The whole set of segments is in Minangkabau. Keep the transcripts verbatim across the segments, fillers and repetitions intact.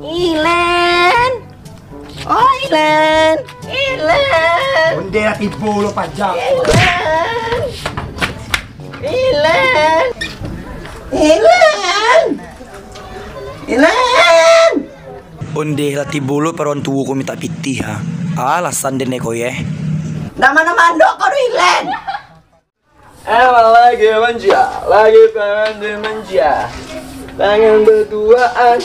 Ilen! Oh, Ilen! Ilen! Onde lah tibo lo pajak. Ilen! Ilen! Ilen! Ilen! Onde lah tibo lo paruan tuo ko mintak pitih, ha. Alasan den ko, ye. Ndak mano mandok ko do, Ilen! Emang lagi manja, lagi pandai manja. Tangan berduaan.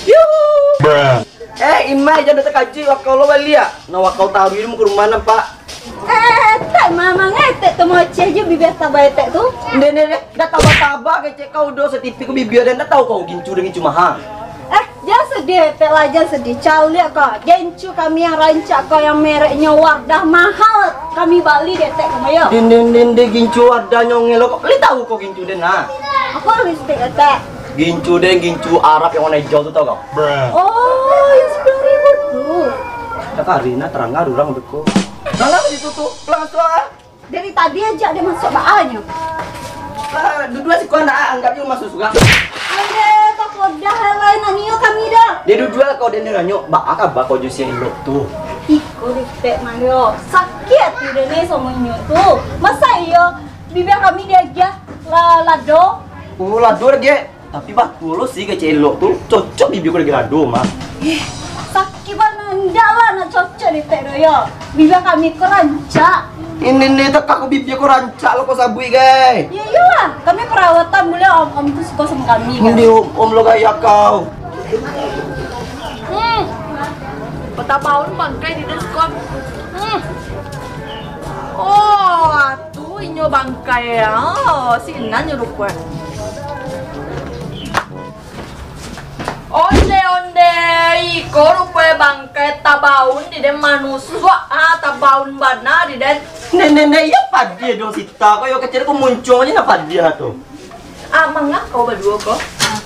Yuhu. Eh, Imai, jan takajuik, wakau lo baliak. Nah, wakau taruih di muko rumah nampak. Eh, tak mamang etek tu moceh je bibia taba etek tu. Ndeh, ndeh, ndeh. Dah taba-taba kecek kau do satipi ko bibia, dan dah tahu kau gincu dengan gincu mahal. Eh, jan sadiah etek lah, jan sadiah. Caliak ko, gincu kami yang rancak ko, yang mereknyo Wardah mahal. Kami bali di etek ko, yo. Ndeh, ndeh, ndeh, ndeh, gincu Wardah nyongel lo ko. Li tahu kau gincu den, ha? Aku respect etek. Gincu den, gincu Arab yang warna hijau tu, tahu kau? Oh, yang sepuluh ribu tu. Dah karina terang urang beko. Nah, lah, di situ tu. Pulang masuk, ah. Dari tadi aja dia masuk baanyo. Lah, duduk siko nak anggap je masuk surang. Ada takodah lain nak nio kami dah. Dia duduk lah kau dan dia nanya, "Baa kaba kau jo si elok tu?" Iko respect Mario. Sakik hati dia ni sama inyo tu. Masa iyo bibia kami diagiah la-, lado? Oh, lado lagi, eh? Tapi batua lo si kecek elok tu, cocok bibia ko lagi lado, mah. Eh, sakik bana, indak lah nak cocok di tek doyo. Bibia kami ko rancak. Ini ni tak aku bibia ko rancak lo ko sabuik, gai. Ya iyolah, kami perawatan buliah om-om tu suko sama kami, kan? Ini om, om lo gaya kau. Hmm. Kota Paun bangkai di diskon. Hmm. Oh, atu inyo bangkai. Oh, sinan nyo rupo. Onde, onde, iko rupo bangkai tabaun di den manusuak, ah, tabaun bana di den. Nene, nene, iyo padiah dong sita, ko iyo kecil ko muncuang aja nak padiah tu. Ah, manga kau baduo ko?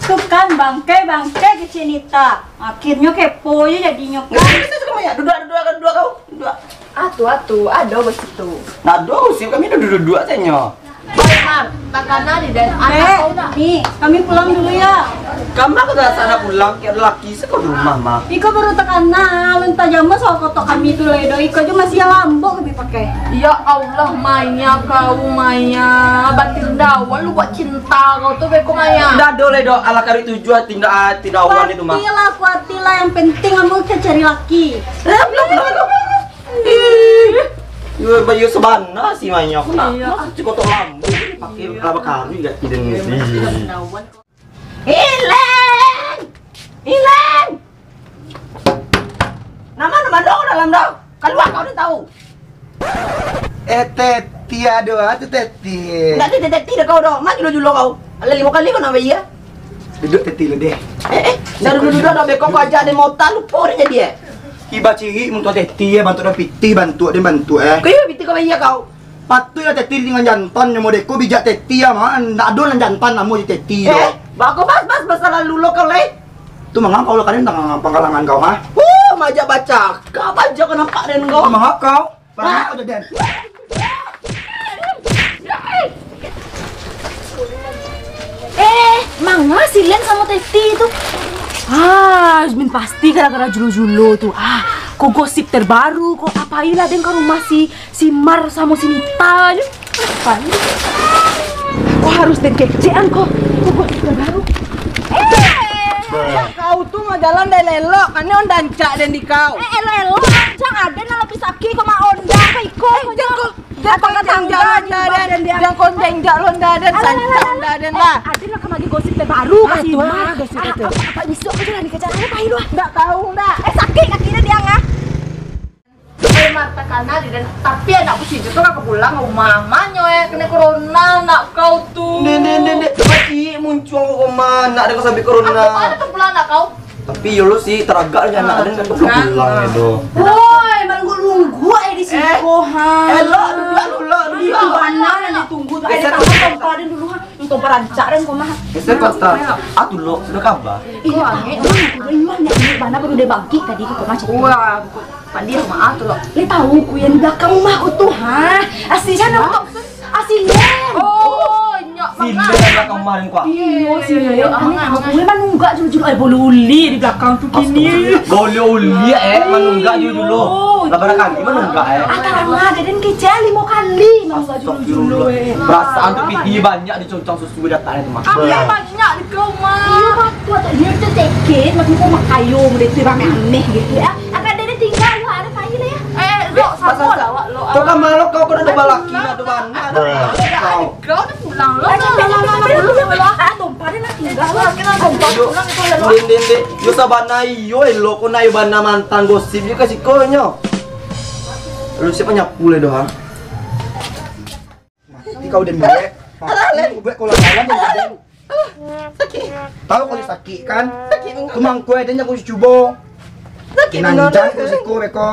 Tu kan bangkai-bangkai kecil nita. Akhirnyo kepo je jadinyo kan. Nggak, nggak, nggak, nggak, duduk, duduk, duduk kau, duduk. Atu, atu, ado basitu. Nah, ado usia kami duduk-duduk aja nyo. Oi, Mar, takana di den. Eh, anak kau nak. Ni, kami pulang dulu ya. Kama ka sana pulang, kayak laki seko di rumah, mah. Iko baru takana, alun tajama soal kotok kami tu lai do. Iko jo masih yang lambok kami pakai. Ya Allah, Maya, kau, Maya. Batindawan lu buat cinta kau tu, beko, Maya. Dah do lai do, ala kari tujuh, tindak, ah, tindawan itu, mah. Kuatilah, kuatilah, yang penting kamu ka cari laki. Eh, belum, belum, belum. Ih, yo, bayo sabana si Maya, aku nak, iya, masuk cikotok lambu, pakai laba kami gak tidak nih. Ilen! Ilen! Nama, nama dong dalam dong? Kalua kau ni tahu. Eh, Teti ado, ah, tu Teti. Ndak ada Teti dah kau dong. Maju dulu kau. Alah lima kali kau nak bayar. Duduk Teti lu deh. Eh, eh, dari dulu dah beko kau ajak dia mau tahu lupa dia jadi, eh. Iba cirik muntuak Teti, ya, bantuak dan pitih, bantuak dan bantuak, eh. Kau iya pitih kau iya kau. Patuiklah Teti dengan jantan, nyo modeko bijak Teti, ya, mah. Ndak ado nan jantan namo di Teti, eh, yo. Bako bas, bas, bas, salah lulo kau, leh. Tu mangak kau lah, kalian tangah pangkalangan kau, ha? Wuh, majak baca. Kau baca kau nampak den kau. Mangak kau. Bangak kau, den. Eh, manga si Len samo Teti tu? Ah, Yasmin pasti gara-gara julo-julo tu. Ah, ko gosip terbaru, ko apailah den ka rumah si, si Mar samo si Nita tu. Apai? Ko harus den kecekan ko. Ko gosip terbaru. Eh, kau tu mah jalan dai elok, kan ni onda rancak den di kau. Eh, elok-elok rancak, aden nan labiah sakik ko, mak onda ko iko. Eh, ko jangan ko. Jangan kau tenjak londa den. Jangan kau tenjak londa den. Sancak londa den lah. Ada lah kamari gosip terbaru. Ah, tu ah, gosip itu. Apa, apa, besok aku jalan dikejar. Ayo, pai lu ah. Ndak tahu ndak. Eh, sakit kaki dia, dia ngah. Eh, Mar, takana di den. Tapi anak busi itu tu ka pulang rumah. Manyo, eh, kena corona anak kau tu. Dek, dek, dek, dek. Mati muncuang rumah, nak ada kau sampai corona. Apa ada tu pulang anak kau? Tapi yo lo sih, taragak aja anak den kan belum pulang itu. Woi, manunggu-nunggu ai di siko, ha. Elok, duduk dulu, duduk. Itu bana nan ditunggu tu. Ai, datang ka den dulu, ha. Kau parancak den kau mah. Ese pasta. Ah, tu lo, sudah kabar. Ih, angek. Iman yang ini mana baru dia bangkit tadi tu kau macam tu. Wah, pandai mah ah tu lo. Dia tahu ku yang di belakang rumah kau tu, ha? Asli sana tu. Asli Len. Oh, nyak. Si Len yang kemarin kau. Iyo, si Len. Aneh, aku memang nunggak julu-julu. Eh, boleh uli di belakang tu kini. Boleh uli, eh, manunggak julu-julu. Lah, barangkali manunggak, eh. Ah, tarang lah, jadi kecil lima kali manunggak julu-julu, eh. Perasaan tu pipi banyak dicuncang susu datang itu mah. Ambil banyak di kau mah. Iyo, batua tu. Iyo, tu sedikit, macam kau makayo, model tu rame aneh gitu ya. Akan dia tinggal, lu ada kain ya. Eh, dok, sama awak lo. Kau kan malu kau kena ada balaki, ada bana, ada kau. Kau ni pulang lo. Eh, jangan, jangan, jangan, jangan, jangan. Ah, tumpah dia nak tinggal. Dok, den, den, den. Yo sabana iyo, elok kau nak iyo bana mantan gosip je ka siko nyo. Lu siapa nyapu le doh, ha? Mati kau den buek. Mati buek kau lawan den. Sakik. Tahu kau sakik kan? Sakik mangga. Tu mangkuk den aku cubo. Sakik mangga. Nanjang kau siko beko.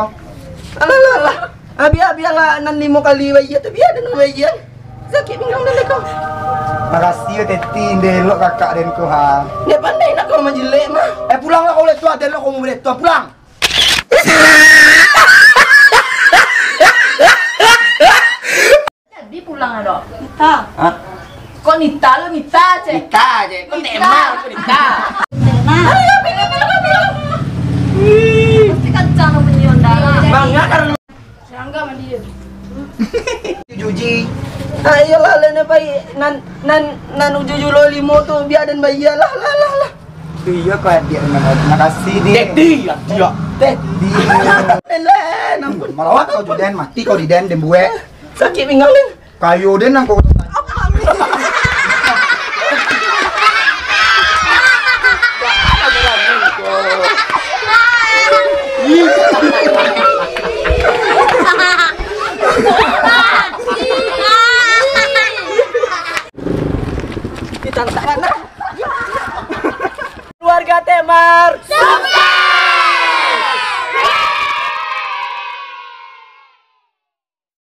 Alah, alah, alah. Abiah, abiah lah nan limo kali bayia tu biar den bayia. Sakik pinggang den beko. Makasih yo Teti, ndelok kakak den ko ha. Dia pandai nak kau manjilek mah. Eh, pulang lah kau letua, delok kau mau letua, pulang. Jadi pulang ado. Nita. Hah? Kok Nita lo Nita, cek? Nita, cek. Kok Nita. Tema, kok Nita. Tema. Ayo, pilih, pilih, pilih. Pasti kacang lo bunyi Honda lah. Bangga kan lu. Serangga mandi ya. Juji. Ah, iyolah, lain apa, nan, nan, nan uju julo limo tu, biar dan bayar lah, lah, lah, lah. Tu iya kau hadiah dengan terima kasih ni. Teti, ya, dia. Teti. Elah, ampun. Malawak kau Juden, mati kau di den, den buek. Sakik pinggang, Den. Kayo den nang kau. Kita tak nak. Keluarga Temar.